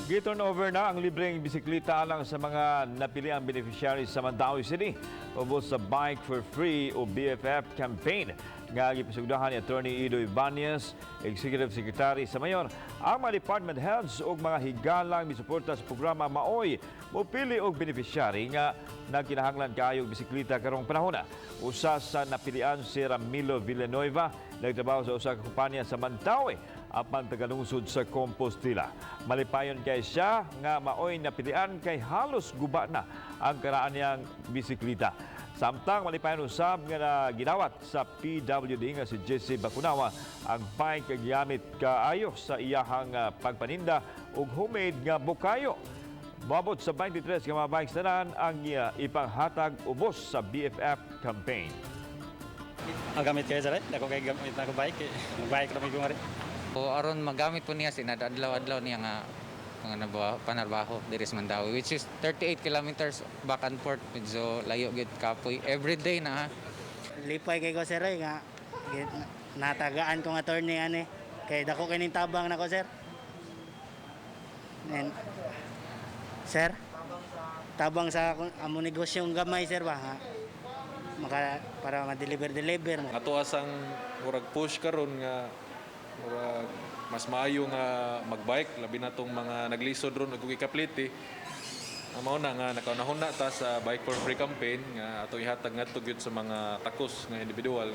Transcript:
Gi-turn over na ang libreng bisikleta alang sa mga napiliang beneficiaries sa Mandaue City ubos sa Bike for Free o BFF campaign nga gipasugdahan ni Attorney Ido Ibanez, Executive Secretary sa Mayor. Ang mga department heads ug mga higalang misuporta sa programa maoy mopili og beneficiary nga nagkinahanglan kaayo og bisikleta karong panahon na. Usa sa napilian si Ramilo Villanueva, nagtrabaho sa usa ka kompanya sa Mandaue apan tagalungsod sa Compostela. Malipayon kay siya nga maoy napilian kay halos guba na ang karaan niyang bisikleta. Samtang malipayon usab nga na ginawat sa PWD nga si Jesse Bakunawa ang bike nga gigamit kaayo sa iyahang pagpaninda ug homemade nga bukayo. Moabot sa 23 ka mga bikes tanan ang ipanghatag ubos sa BFF campaign. Ang gamit kayo, sir, eh. Dako kay gamit na ko bike, eh. Bike ra may gumari. O aron magamit po niya sinadadlaw-adlaw niya nga mga panarbaho diri sa Mandaue, which is 38 kilometers back and forth, medyo layo gyud, kapoy everyday na, ha. Lipay kay ko, sir, eh, nga natagaan kong attorney ani kay dako kining tabang nako, sir. And, sir, tabang sa amo negosyong gamay, sir, ba ha? Maka para ma-deliver deliver. Ato asang murag push karon nga murag mas maayo nga magbike, labi na tong mga naglisod ron og ikaplite. Ang mao na nga nakaunahuna ta sa Bike for Free campaign nga ato ihatag ngadto gyud sa mga takos nga individual.